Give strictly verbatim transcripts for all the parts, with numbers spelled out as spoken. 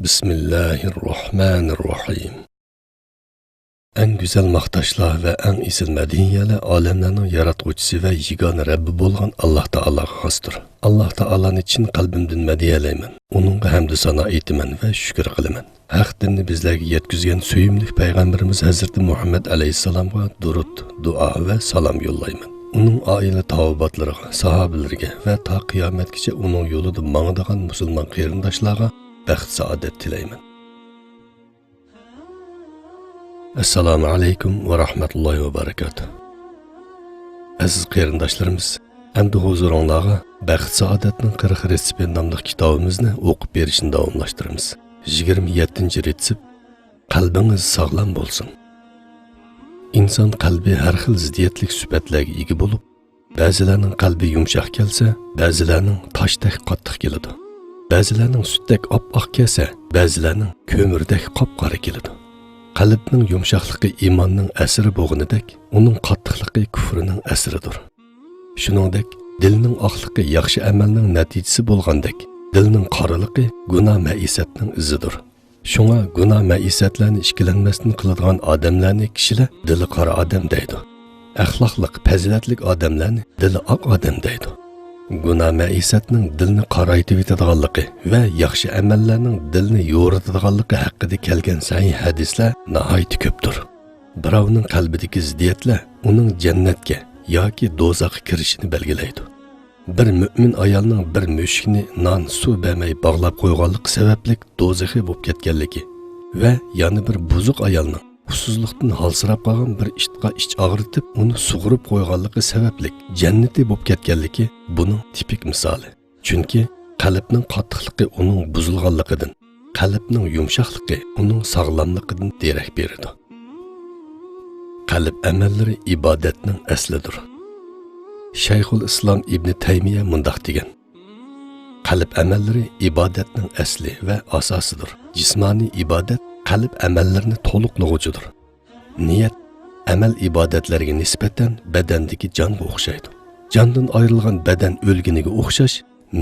بىسمىللاھىررەھمانىررەھىم. ئەڭ گۈزەل ماختاشلار ۋە ئەڭ ئېسىل مەدھىيەلەر ئالەملەرنىڭ ياراتقۇچىسى ۋە يېگانە رەببى بولغان ئاللاھ تائالاغا خاستۇر. ئاللاھ تائالانى چىن قەلبىمدىن مەدھىيەلەيمەن. ئۇنىڭغا ھەمدۇ سانا ئېيتىمەن ۋە شۈكۈر قىلىمەن. ھەق دىننى بىزلەرگە يەتكۈزگەن سۆيۈملۈك پەيغەمبىرىمىز ھەزرىتى مۇھەممەد ئەلەيھىسسالامغا دۇرۇت، دۇئا ۋە سالام يوللايمەن. ئۇنىڭ ئائىلە تاۋابىئاتلىرىغا، ساھابىلىرىگە ۋە تا قىيامەتكىچە ئۇنىڭ يولىدا ماڭىدىغان مۇسۇلمان قېرىنداشلارغا بەخت-سائادەت تىلەيمەن. ئەسسالامۇ ئەلەيكۇم ۋە رەھمەتۇللاھى ۋە بەرىكاتۇھ. ئەزىز قېرىنداشلىرىمىز، ئەمدى ھۇزۇرۇڭلارغا بەخت-سائادەتنىڭ قىرىق رېتسېپى ناملىق كىتابىمىزنى ئوقۇپ بېرىشنى داۋاملاشتۇرىمىز. يىگىرمە يەتتىنچى رېتسېپ، قەلبىڭىز ساغلام بولسۇن. ئىنسان قەلبى ھەر خىل زىددىيەتلىك سۈپەتلەرگە ئىگە بولۇپ، بەزىلەرنىڭ قەلبى يۇمشاق كەلسە، بەزىلەرنىڭ تاشتەك قاتتىق كېلىدۇ. بەزىلەرنىڭ سۈتتەك ئاپئاق كەلسە، بەزىلەرنىڭ كۆمۈردەك قاپقارا كېلىدۇ. قەلبنىڭ يۇمشاقلىقى ئىماننىڭ ئەسىرى بولغىنىدەك، ئۇنىڭ قاتتىقلىقى كۇفرنىڭ ئەسىرىدۇر. شۇنىڭدەك، دىلنىڭ ئاقلىقى ياخشى ئەمەلنىڭ نەتىجىسى بولغاندەك، دىلنىڭ قارىلىقى گۇناھ مەئىسەتنىڭ ئىزىدۇر. شۇڭا گۇناھ مەئىسەتلەرنى ئىككىلەنمەستىن قىلىدىغان ئادەملەرنى كىشىلەر دىلى قارا ئادەم دەيدۇ. ئەخلاقلىق، پەزىلەتلىك ئادەملەرنى دىلى ئاق ئادەم دەيدۇ. گۇناھ مەئىسەتنىڭ دىلنى قارايتىۋېتىدىغانلىقى ۋە ياخشى ئەمەللەرنىڭ دىلنى يورۇتىدىغانلىقى ھەققىدە كەلگەن سەھىھ ھەدىسلەر ناھايىتى كۆپتۇر. بىراۋنىڭ قەلبىدىكى زىددىيەتلەر ئۇنىڭ جەننەتكە ياكى دوزاخقا كىرىشىنى بەلگىلەيدۇ. بىر مۆمىن ئايالنىڭ بىر مۈشۈكنى نان، سۇ بەرمەي باغلاپ قويغانلىقى سەۋەبلىك دوزىخى بولۇپ كەتكەنلىكى ۋە يەنە بىر بۇزۇق ئايالنىڭ ئۇسسۇزلۇقتىن ھالسىراپ قالغان بىر ئىتقا ئىچ ئاغرىتىپ، ئۇنى سۇغۇرۇپ قويغانلىقى سەۋەبلىك جەننىتى بولۇپ كەتكەنلىكى بۇنىڭ تىپىك مىسالى. چۈنكى قەلبنىڭ قاتتىقلىقى ئۇنىڭ بۇزۇلغانلىقىدىن، قەلبنىڭ يۇمشاقلىقى ئۇنىڭ ساغلاملىقىدىن دېرەك بېرىدۇ. قەلب ئەمەللىرى ئىبادەتنىڭ ئەسلىدۇر. شەيخۇل ئىسلام ئىبنى تەيمىيە مۇنداق دېگەن: قەلب ئەمەللىرى ئىبادەتنىڭ ئەسلى ۋە ئاساسىدۇر. جىسمانىي ئىبادەت قەلب ئەمەللىرىنى تولۇقلىغۇچىدۇر. نىيەت ئەمەل ئىبادەتلەرگە نىسبەتەن بەدەندىكى جانغا ئوخشايدۇ. جاندىن ئايرىلغان بەدەن ئۆلگىنىگە ئوخشاش،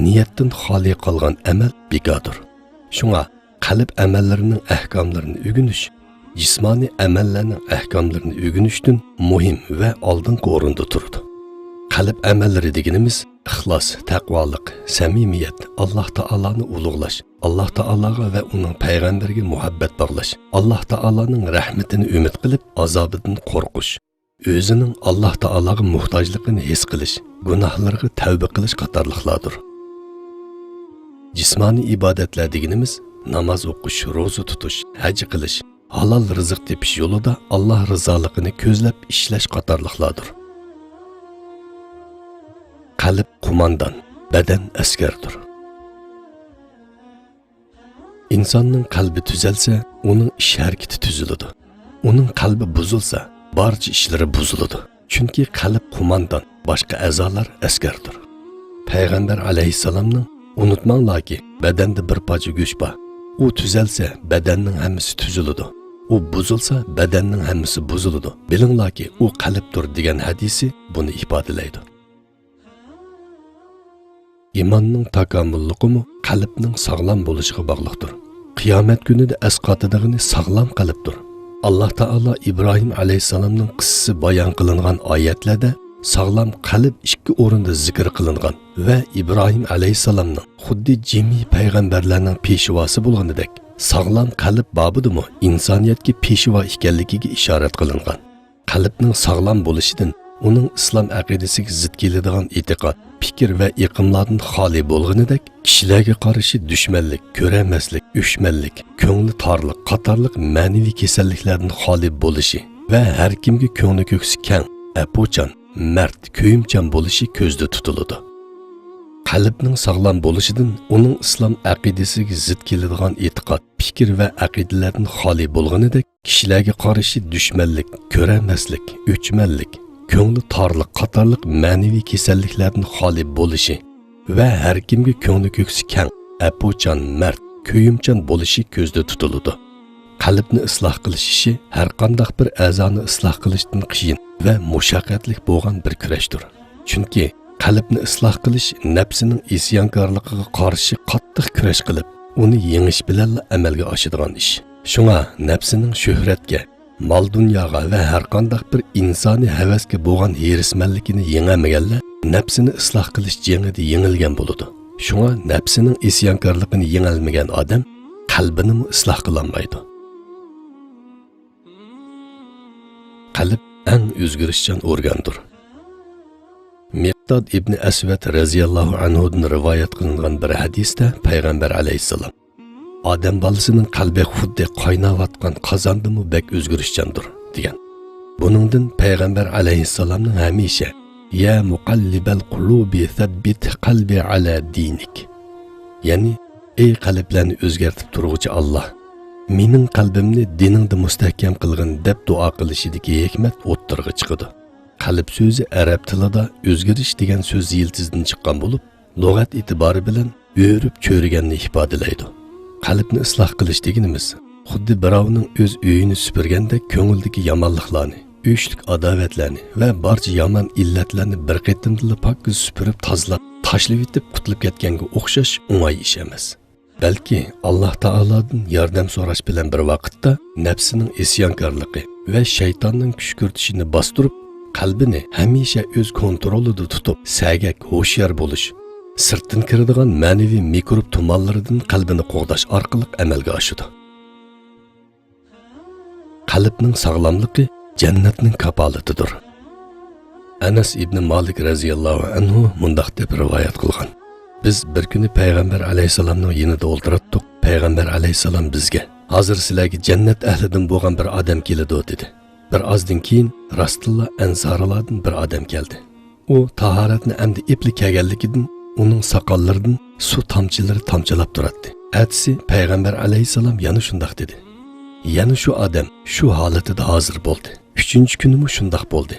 نىيەتتىن خالىي قالغان ئەمەل بىكاردۇر. شۇڭا قەلب ئەمەللىرىنىڭ ئەھكاملىرىنى ئۆگىنىش جىسمانىي ئەمەللەرنىڭ ئەھكاملىرىنى ئۆگىنىشتىن مۇھىم ۋە ئالدىنقى ئورۇندا تۇرىدۇ. قەلب ئەمەللىرى دېگىنىمىز ئىخلاس، تەقۋالىق، سەمىمىيەت، ئاللاھ تائالانى ئۇلۇغلاش، ئاللاھ تائالاغا ۋە ئۇنىڭ پەيغەمبىرىگە مۇھەببەت باغلاش، ئاللاھ تائالانىڭ رەھمىتىنى ئۈمىد قىلىپ، ئازابىدىن قورقۇش، ئۆزىنىڭ ئاللاھ تائالاغا موھتاجلىقىنى ھېس قىلىش، گۇناھلىرىغا تەۋبە قىلىش قاتارلىقلاردۇر. جىسمانىي ئىبادەتلەر دېگىنىمىز ناماز ئوقۇش، روزا تۇتۇش، ھەج قىلىش، ھالال رىزىق تېپىش يولىدا ئاللاھ رىزالىقىنى كۆزلەپ ئىشلەش قاتارلىقلاردۇر. قەلب قوماندان، بەدەن ئەسكەردۇر. ئىنساننىڭ قەلبى تۈزەلسە، ئۇنىڭ ئىش ھەرىكىتى تۈزۈلىدۇ. ئۇنىڭ قەلبى بۇزۇلسا، بارچە ئىشلىرى بۇزۇلىدۇ. چۈنكى قەلب قوماندان، باشقا ئەزالار ئەسكەردۇر. پەيغەمبەر ئەلەيھىسسالامنىڭ، ئۇنتۇماڭلاركى، بەدەندە بىر پارچە گۆش بار. ئۇ تۈزەلسە، بەدەننىڭ ھەممىسى تۈزۈلىدۇ. ئۇ بۇزۇلسا، بەدەننىڭ ھەممىسى بۇزۇلىدۇ. بىلىڭلاركى، ئۇ قەلبتۇر، دېگەن ھەدىسى بۇنى ئىپادىلەيدۇ. ئىماننىڭ تاكامۇللۇقىمۇ قەلبنىڭ ساغلام بولۇشىغا باغلىقتۇر. قىيامەت كۈنىدە ئەسقاتىدىغىنى ساغلام قەلبتۇر. ئاللاھ تائالا ئىبراھىم ئەلەيھىسسالامنىڭ قىسسىسى بايان قىلىنغان ئايەتلەردە ساغلام قەلب ئىككى ئورۇندا زىكىر قىلىنغان ۋە ئىبراھىم ئەلەيھىسسالامنىڭ خۇددى جىمى پەيغەمبەرلەرنىڭ پېشۋاسى بولغىنىدەك، ساغلام قەلب بابىدىمۇ ئىنسانىيەتكە پېشۋا ئىكەنلىكىگە ئىشارەت قىلىنغان. قەلبنىڭ ساغلام بولۇشىدىن ئۇنىڭ ئىسلام ئەقىدىسىگە زىت كېلىدىغان ئېتىقاد، پىكىر ۋە ئېقىملاردىن خالىي بولغىنىدەك، كىشىلەرگە قارشى دۈشمەنلىك، كۆرەلمەسلىك، ئۆچمەنلىك، كۆڭلى تارلىق قاتارلىق مەنىۋى كېسەللىكلەردىن خالىي بولۇشى ۋە ھەر كىمگە كۆڭلى كۆكسى كەڭ، ئەپۇچان، مەرد، كۆيۈمچان بولۇشى كۆزدە تۇتۇلىدۇ. قەلبنىڭ ساغلام بولۇشىدىن ئۇنىڭ ئىسلام ئەقىدىسىگە زىت كېلىدىغان ئېتىقاد، پىكىر ۋە ئەقىدىلەردىن خالىي بولغىنىدەك، كىشىلەرگە قارشى دۈشمەنلىك، كۆرەلمەسلىك، ئۆچمەنلىك، كۆڭلى تارلىق قاتارلىق مەنىۋى كېسەللىكلەردىن خالىي بولۇشى ۋە ھەر كىمگە كۆڭلى كۆكسى كەڭ، ئەپۇچان، مەرد، كۆيۈمچان بولۇشى كۆزدە تۇتۇلىدۇ. قەلبنى ئىسلاھ قىلىش ئىشى ھەرقانداق بىر ئەزانى ئىسلاھ قىلىشتىن قىيىن ۋە مۇشەققەتلىك بولغان بىر كۈرەشتۇر. چۈنكى قەلبنى ئىسلاھ قىلىش نەپسىنىڭ ئىسيانكارلىقىغا قارشى قاتتىق كۈرەش قىلىپ، ئۇنى يېڭىش بىلەنلا ئەمەلگە ئاشىدىغان ئىش. شۇڭا نەپسىنىڭ شۆھرەتكە، مال-دۇنياغا ۋە ھەرقانداق بىر ئىنسانىي ھەۋەسكە بولغان ھېرىسمەنلىكىنى يېڭەلمىگەنلەر نەپسىنى ئىسلاھ قىلىش جېڭىدە يېڭىلگەن بولىدۇ. شۇڭا نەپسىنىڭ ئىسيانكارلىقىنى يېڭەلمىگەن ئادەم قەلبىنىمۇ ئىسلاھ قىلالمايدۇ. قەلب ئەڭ ئۆزگىرىشچان ئورگاندۇر. مىقداد ئىبنى ئەسۋەد رەزىياللاھۇ ئەنھۇدىن رىۋايەت قىلىنغان بىر ھەدىستە پەيغەمبەر ئەلەيھىسسالام، «ئادەم بالىسىنىڭ قەلبى خۇددى قايناۋاتقان قازاندىمۇ بەك ئۆزگىرىشچاندۇر» دېگەن. بۇنىڭدىن پەيغەمبەر ئەلەيھىسسالامنىڭ ھەمىشە «يا مۇقەللىبەل قۇلۇبى سەببىت قەلبى ئەلا دىنىك»، يەنى «ئەي قەلبلەرنى ئۆزگەرتىپ تۇرغۇچى ئاللا، مېنىڭ قەلبىمنى دىنىڭدا مۇستەھكەم قىلغىن» دەپ دۇئا قىلىشىدىكى ھېكمەت ئوتتۇرىغا چىقىدۇ. قەلب سۆزى ئەرەب تىلىدا ئۆزگىرىش دېگەن سۆز يىلتىزىدىن چىققان بولۇپ، لۇغەت ئېتىبارى بىلەن ئۆرۈپ چۆرىگەننى ئىپادىلەيدۇ. قەلبنى ئىسلاھ قىلىش دېگىنىمىز، خۇددى بىراۋنىڭ ئۆز ئۆيىنى سۈپۈرگەندەك كۆڭلىدىكى يامانلىقلارنى، ئۆچلۈك ئاداۋەتلەرنى ۋە بارچە يامان ئىللەتلەرنى بىر قېتىمدىلا پاكىز سۈپۈرۈپ تازىلاپ تاشلىۋېتىپ قۇتۇلۇپ كەتكەنگە ئوخشاش ئوڭاي ئىش ئەمەس. بەلكى ئاللا تائالادىن ياردەم سوراش بىلەن بىر ۋاقىتتا نەپسىنىڭ ئىسيانكارلىقى ۋە شەيتاننىڭ كۈشكۈرتۈشىنى باستۇرۇپ، قەلبىنى ھەمىشە ئۆز كونترولىدا تۇتۇپ، سەگەك، ھوشيار بولۇش، سىرتتىن كىرىدىغان مەنىۋى مىكروب تۇمانلىرىدىن قەلبىنى قوغداش ئارقىلىق ئەمەلگە ئاشىدۇ. قەلبنىڭ ساغلاملىقى جەننەتنىڭ كاپالىتىدۇر. ئەنەس ئىبنى مالىك رەزىياللاھۇ ئەنھۇ مۇنداق دەپ رىۋايەت قىلغان: «بىز بىر كۈنى پەيغەمبەر ئەلەيھىسسالامنىڭ يېنىدا ئولتۇراتتۇق. پەيغەمبەر ئەلەيھىسسالام بىزگە، ھازىر سىلەرگە جەننەت ئەھلىدىن بولغان بىر ئادەم كېلىدۇ» دېدى. بىر ئازدىن كېيىن راستتىنلا ئەنسارىلاردىن بىر ئادەم كەلدى. ئۇ تاھارەتنى ئەمدى ئېپلا كىيگەنلىكىدىن، ئۇنىڭ ساقاللىرىدىن سۇ تامچىلىرى تامچىلاپ تۇراتتى. ئەتىسى پەيغەمبەر ئەلەيھىسسالام يەنە شۇنداق دېدى. يەنە شۇ ئادەم شۇ ھالىتىدە ھازىر بولدى. ئۈچىنچى كۈنىمۇ شۇنداق بولدى.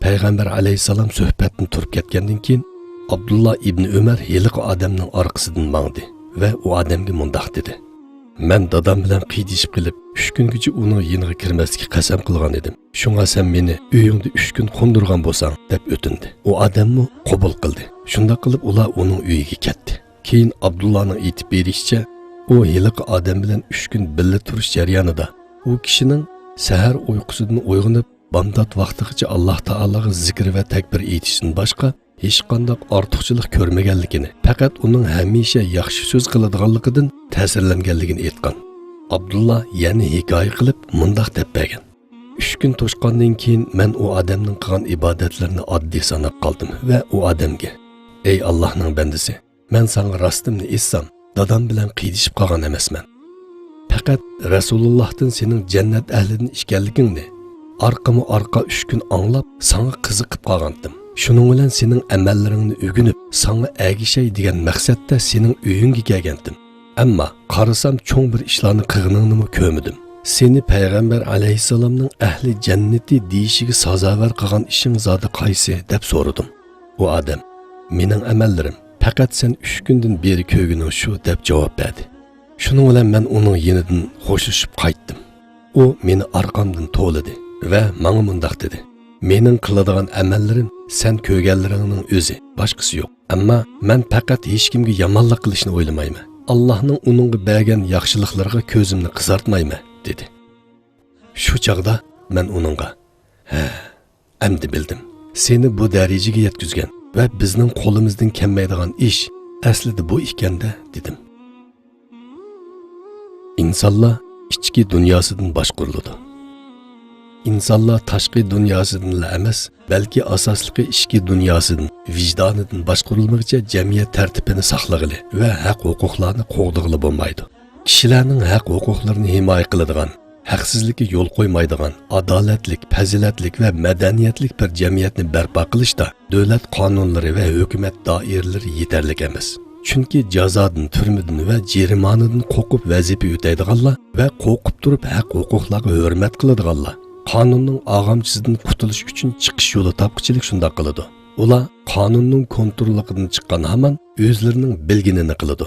پەيغەمبەر ئەلەيھىسسالام سۆھبەتتىن تۇرۇپ كەتكەندىن كېيىن، ئابدۇللا ئىبنى ئۆمەر ھېلىقى ئادەمنىڭ ئارقىسىدىن ماڭدى ۋە ئۇ ئادەمگە مۇنداق دېدى: «مەن دادام بىلەن قىيدىشىپ قېلىپ، ئۈچ كۈنگىچە ئۇنىڭ يېنىغا كىرمەسلىككە قەسەم قىلغان ئىدىم. شۇڭا سەن مېنى ئۆيۈڭدە ئۈچ كۈن قوندۇرغان بولساڭ» دەپ ئۆتۈندى. ئۇ ئادەممۇ قوبۇل قىلدى. شۇنداق قىلىپ ئۇلار ئۇنىڭ ئۆيىگە كەتتى. كېيىن ئابدۇللانىڭ ئېيتىپ بېرىشىچە، ئۇ ھېلىقى ئادەم بىلەن ئۈچ كۈن بىللە تۇرۇش جەريانىدا ئۇ كىشىنىڭ سەھەر ئۇيقۇسىدىن ئويغىنىپ، بامدات ۋاقتىغىچە ئاللا تائالاغا زىكىر ۋە تەكبىر ئېيتىشتىن باشقا ھېچقانداق ئارتۇقچىلىق كۆرمىگەنلىكىنى، پەقەت ئۇنىڭ ھەمىشە ياخشى سۆز قىلىدىغانلىقىدىن تەسىرلەنگەنلىكىنى ئېيتقان. ئابدۇللا يەنە ھېكايە قىلىپ مۇنداق دەپ بەرگەن: «ئۈچ كۈن توشقاندىن كېيىن مەن ئۇ ئادەمنىڭ قىلغان ئىبادەتلىرىنى ئاددىي ساناپ قالدىم ۋە ئۇ ئادەمگە، ئەي ئاللانىڭ بەندىسى، مەن ساڭا راستىمنى ئېيتسام، دادام بىلەن قىيدىشىپ قالغان ئەمەسمەن. پەقەت رەسۇلۇللاھتىن سېنىڭ جەننەت ئەھلىدىن ئىكەنلىكىڭنى ئارقىمۇ ئارقا ئۈچ كۈن ئاڭلاپ، ساڭا قىزىقىپ قالغانتىم. شۇنىڭ بىلەن سېنىڭ ئەمەللىرىڭنى ئۆگىنىپ، ساڭا ئەگىشەي دېگەن مەقسەتتە سېنىڭ ئۆيۈڭگە كەلگەنتىم. ئەمما قارىسام، چوڭ بىر ئىشلارنى قىلغىنىڭنىمۇ كۆرمىدىم. سېنى پەيغەمبەر ئەلەيھىسسالامنىڭ ئەھلى جەننىتى دېيىشىگە سازاۋەر قىلغان ئىشىڭ زادى قايسى؟» دەپ سورىدىم. ئۇ ئادەم: «مېنىڭ ئەمەللىرىم پەقەت سەن ئۈچ كۈندىن بېرى كۆرگىنىڭ شۇ» دەپ جاۋاب بەردى. شۇنىڭ بىلەن مەن ئۇنىڭ يېنىدىن خوشلىشىپ قايتتىم. ئۇ مېنى ئارقامدىن توۋلىدى ۋە ماڭا مۇنداق دېدى: «مېنىڭ قىلىدىغان ئەمەللىرىم سەن كۆرگەنلىرىڭنىڭ ئۆزى، باشقىسى يوق. ئەمما مەن پەقەت ھېچكىمگە يامانلىق قىلىشنى ئويلىمايمەن. ئاللاھنىڭ ئۇنىڭغا بەرگەن ياخشىلىقلىرىغا كۆزۈمنى قىزارتمايمەن» دېدى. شۇ چاغدا مەن ئۇنىڭغا: «ھە، ئەمدى بىلدىم. سېنى بۇ دەرىجىگە يەتكۈزگەن ۋە بىزنىڭ قولىمىزدىن كەلمەيدىغان ئىش ئەسلىدە بۇ ئىكەن-دە» دېدىم. ئىنسانلار ئىچكى دۇنياسىدىن باشقۇرۇلىدۇ. ئىنسانلار تاشقى دۇنياسىدىنلا ئەمەس، بەلكى ئاساسلىقى ئىچكى دۇنياسىدىن، ۋىجدانىدىن باشقۇرۇلمىغىچە جەمئىيەت تەرتىپىنى ساقلىغىلى ۋە ھەق-ھوقۇقلارنى قوغدىغىلى بولمايدۇ. كىشىلەرنىڭ ھەق-ھوقۇقلىرىنى ھىمايە قىلىدىغان، ھەقسىزلىككە يول قويمايدىغان، ئادالەتلىك، پەزىلەتلىك ۋە مەدەنىيەتلىك بىر جەمئىيەتنى بەرپا قىلىشتا دۆلەت قانۇنلىرى ۋە ھۆكۈمەت دائىرىلىرى يېتەرلىك ئەمەس. چۈنكى جازادىن، تۈرمىدىن ۋە جەرىمانىدىن قورقۇپ ۋەزىپە ئۆتەيدىغانلار ۋە قورقۇپ تۇرۇپ ھەق-ھوقۇقلارغا ھۆرمەت قىلىدىغانلار قانۇننىڭ ئاغامچىسىدىن قۇتۇلۇش ئۈچۈن چىقىش يولى تاپقۇچىلىك شۇنداق قىلىدۇ. ئۇلار قانۇننىڭ كونتروللۇقىدىن چىققان ھامان ئۆزلىرىنىڭ بىلگىنىنى قىلىدۇ.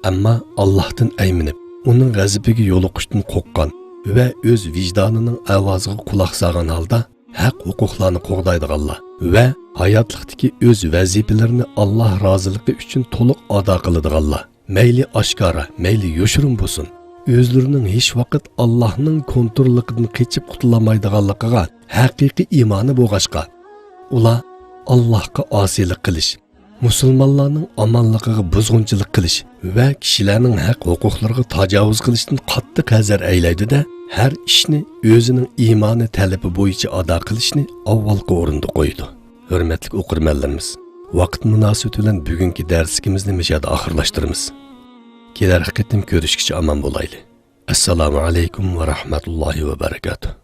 ئەمما ئاللاھتىن ئەيمىنىپ، ئۇنىڭ غەزىپىگە يولۇقۇشتىن قورققان ۋە ئۆز ۋىجدانىنىڭ ئاۋازىغا قۇلاق سالغان ھالدا ھەق-ھوقۇقلارنى قوغدايدىغانلار ۋە ھاياتلىقتىكى ئۆز ۋەزىپىلىرىنى ئاللاھ رازىلىقى ئۈچۈن تولۇق ئادا قىلىدىغانلار مەيلى ئاشكارا، مەيلى يوشۇرۇن بولسۇن، ئۆزلىرىنىڭ ھېچ ۋاقىت ئاللاھنىڭ كونتروللۇقىدىن قېچىپ قۇتۇلالمايدىغانلىقىغا ھەقىقىي ئىمانى بولغاچقا، ئۇلار ئاللاھقا ئاسىيلىق قىلىش، مۇسۇلمانلارنىڭ ئامانلىقىغا بۇزغۇنچىلىق قىلىش ۋە كىشىلەرنىڭ ھەق ھوقۇقلىرىغا تاجاۋۇز قىلىشتىن قاتتىق ھەزەر ئەيلەيدۇ-دە، ھەر ئىشنى ئۆزىنىڭ ئىمانى تەلىپى بويىچە ئادا قىلىشنى ئاۋۋالقى ئورۇندا قويىدۇ. ھۆرمەتلىك ئوقۇرمەنلىرىمىز، ۋاقىت مۇناسىۋىتى بىلەن بۈگۈنكى دەرسلىكىمىزنى مۇشۇ يەردە ئاخىرلاشتۇرىمىز. كېلەر قېتىم كۆرۈشكىچە ئامان بولايلى. ئەسسالامۇ ئەلەيكۇم ۋە رەھمەتۇللاھى ۋە بەرىكاتۇھ.